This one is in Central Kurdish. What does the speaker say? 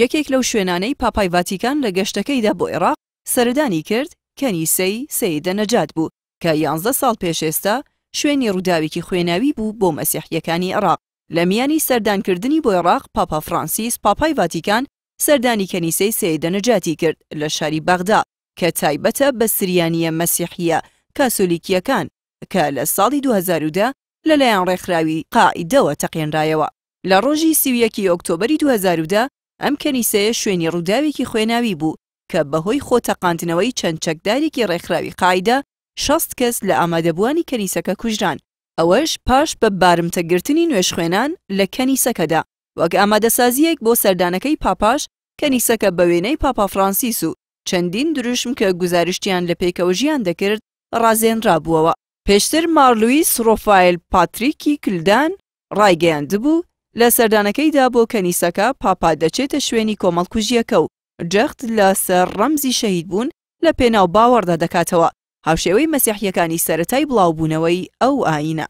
یەکێک لەو شوێنانەی پاپای ڤاتیکان لە گەشتەکەیدا بۆ عێراق سەردانی کرد، کەنیسەی سەیدە نەجات بوو کە یانزە ساڵ پێش ئێستا شوێنی ڕووداوێکی خوێناوی بوو بۆ مەسیحییەکانی عێراق. لە میانی سەردانکردنی بۆ عێراق، پاپا فرانسیس پاپای ڤاتیکان سەردانی کەنیسەی سەیدە نەجاتی کرد لە شاری بەغدا کە تایبەتە بە سریانییە مەسیحییە کاسۆلیکییەکان کە لە ساڵی 2010 لەلایەن ڕێکخراوی قاعیدەوە تەقێنرایەوە. لە ڕۆژی 31 ی ئۆکتۆبەری 2010 ئەم کەنیسەیە شوێنی ڕووداوێکی خوێناوی بوو کە بەهۆی خۆ تەقاندنەوەی چەند چەکدارێکی ڕێکخراوی قاعیدە 60 کەس لە ئامادەبووانی کەنیسەکە کوژران، ئەوەش پاش بە بارمتە گرتنی نوێژخوێنان لە کەنیسەکەدا. وەک ئامادەسازییەک بۆ سەردانەکەی پاپاش، کەنیسەکە بە وێنەی پاپا فرانسیس و چەندین دروشم کە گوزارشتیان لە پێکەوەژیان دەکرد، ڕازێنرابووەوە. پێشتر مار لویس ڕۆفایل پاتریکی کلدان ڕایگەیاندبوو، لە سەردانەکەیدا بۆ کەنیسەکە، پاپا دەچێتە شوێنی کۆمەڵکوژییەکە و جەخت لە سەر ڕەمزی شەهیدبوون لە پێناو باوەڕدا دەکاتەوە، هاوشێوەی مەسیحییەکانی سەرەتای بڵاوبوونەوەی ئەو ئایینە.